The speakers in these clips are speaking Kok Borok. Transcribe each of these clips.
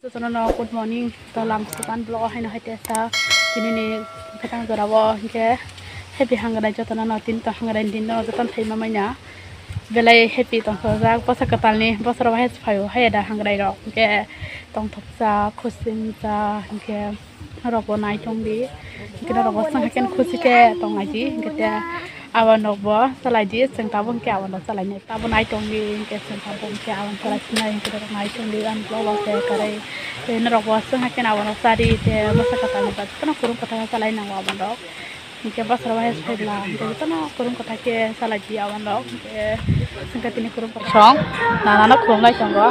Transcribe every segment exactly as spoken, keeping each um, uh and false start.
Jotono no good morning, to lam sukan vlog haino hai testa. Tini ni khetang jora bo hinkhe happy hangrai jotono no, tini to hangrai din no jotono thai ma manya. Belai happy tong thok jak, bwsa kwtal ni bosor o hai phaio hai da hangrai rok hinkhe tong thok jak, khusi wng jak hinkhe. Norok bo nai tong di. Hinkhe norok bo swng hai khe khusi khe tong lai di. Hinkhe te abo nok bo chalai di. Chwng tabuk hinkhe abo nok chalai nai. Tabuk nai tong di. Hinkhe chwng tabuk hinkhe abo chalai sinai. Hinkhe norok nai tong di. Ani vlog o share kwrwi. Tei norok bo swng hai khe abo nok cha di. Tei bwsa kwtal ni bagwi kheno kwrwng kwthai chalai nango abo nok. Hinkhe bosor o hai phai bwla, hinkhe jotono kwrwng kwthai khe chalai di aboni rok. Hinkhe chwngkhe tini kwrwng kwthai song nana no khulumlai tongo.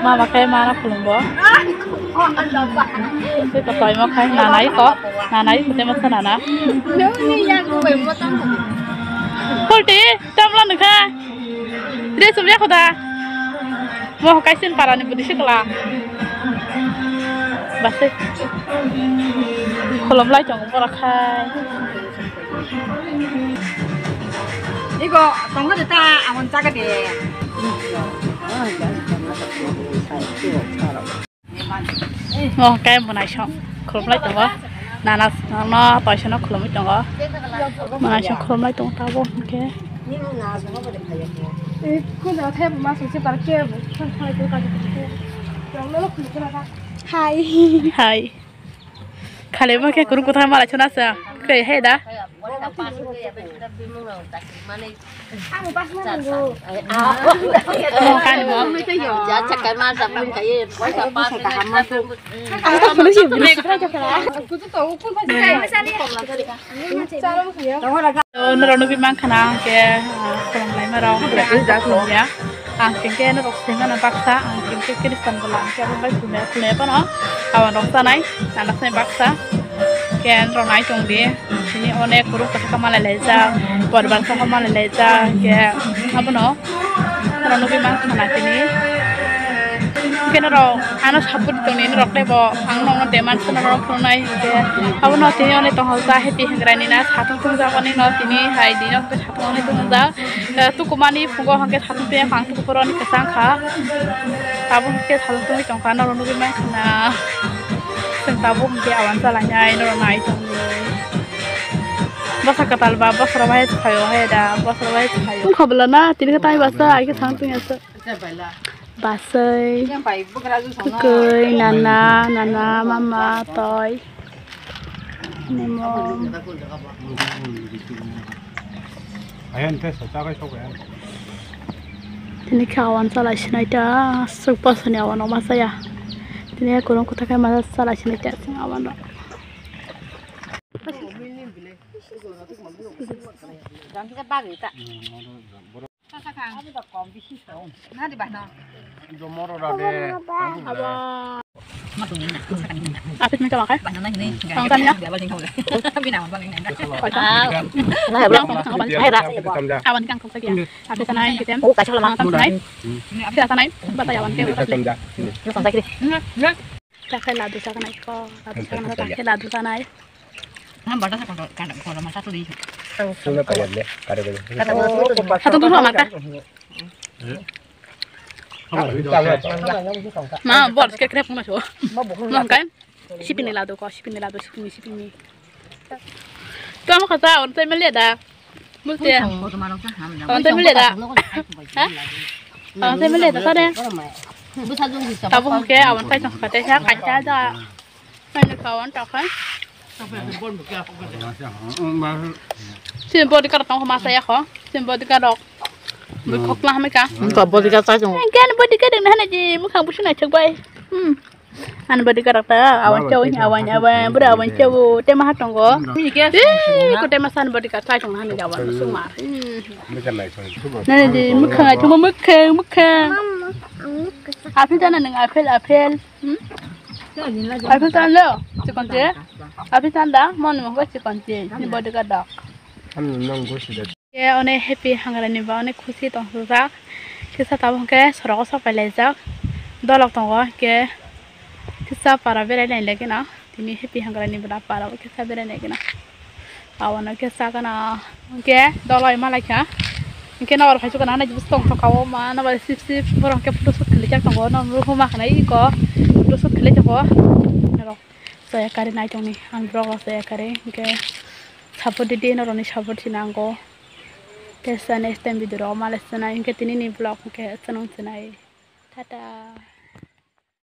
Mama khe ma no khulumbo. Tei kotoimo khai nana iko, nana iko tei masa nana. Polti, tamla nukha. Re sumya khoda. Mo kaisen parani budi sikla. Basai. Kholom lai tongo bora khai. Igo tongo de ta, amon jaga de. Mo kai mo nai song. Kholom lai tongo. Nana no toisa no kholomwi tongo. Mo nai song kholom lai tongo tabuk hinkhe. Hai. Hai. Khale mo khe kwrwng kwthar malai chuna sa. Khe he da. Mo kan mo. Norok nugwi mankha na ang khe, ah, khulumlaima rok, ang khe khulumya. Ang khe khe norok sengmano baksa, ang khe khe Christian bwla, ang khe abo bai khulumya, khulumya phano abo rok chanai, nana sanai baksa. Khe norok nai tong di, sini onek kwrwng kwthaka malai laijak, bor barsa malai laijak, khe abono. Norok nugwi mankha na tini. Hinkhe norok ano support tongni norok teibo ang nokno demand kheno norok khulumnai hinkhe abono tini onek tongthok ja happy hwnkhe raini na satung tungjakmani no tini hai dino hwnkhe satung onek tongjak. Eh, tukumani phungo hwnkhe satung tungya ang tukuphuru ni kwchang kha. Abo hwnkhe satung tungwi tongkha norok nugwi mankha na. Chwng tabuk hwnkhe awan chalainai norok nai tongdi. Bwsa kwtal ba bosor bai phaio hai da bosor bai phaio. Wngkha bwla na tini khe tai basa ai khe satung tungya se. Basai, kwkwi, nana, nana, mama, toi, nemo. Tini khe awan chalai sinai ta, aswk bosoni awan ma chaya. Tini kwrwng kwthai khe ma chalai sinai ta, chwng awan rok. Apit minta makai. Tang tanya. Awan kang tong saja. Apit sanai kitem. Oh, kacau lama. Tang sanai. Apit sanai. Bata awan ke. Takai ladu sanai ko. Ladu sanai. Takai ladu sanai. Ang bata sa kotor, kada kotor masa tu di. Suna payah le, kada kada. Satu dulu mata. Ma, bol ke krep ma so. Ma kan? Sipini ladu ko, sipini ladu, sipini, sipini. Tu amo kata on tai mele da. Multe. On tai mele da. Ha? On tai mele da tare. Tabuk ke awan tai tong kate ha kai ta da. Nai ni kawan ta khai. Sini bodyguard tong ma saya ko. Sini bodyguard rok. Bui khokla hamai ka. Ka bodyguard ta jong. Kan bodyguard na hana ji mukhang busu na chak bai. Hmm. An bodyguard rok ta awan chau ni awan awan bura awan chau te ma tongo. Ni ke. Eh, ko te ma san bodyguard ta jong hana jawan sumar. Hmm. Nai ji mukhang ai thuma mukhang mukhang. Apel jana nang apel apel. Hmm? Aphi tanda, chikon che. Aphi tanda, mon mo ko chikon che. Ni bodyguard dok. Ye one happy hangrani ba one khusi tong sujak. Kisa tabuk ke sorok sok pai laijak. Dolok tongo ke kisa para berai lai lagi na. Tini happy hangrani bwla para o kisa berai lai gana. Abono khe sakana hwnkhe dolai malaikha. Hwnkhe nokbar phai sukana hanai jibis tongthokha o ma nokbar sip sip borok hwnkhe photo shoot khailaijak tongo. Norok huma khanai iko photo Norok chaya kari naitongni ang vlog rok chaya kari, hinkhe support didi, norokni support se nango. Tesa next time video rok malai sinai, hinkhe tinini vlog hinkhe chwnong sinai. Tata.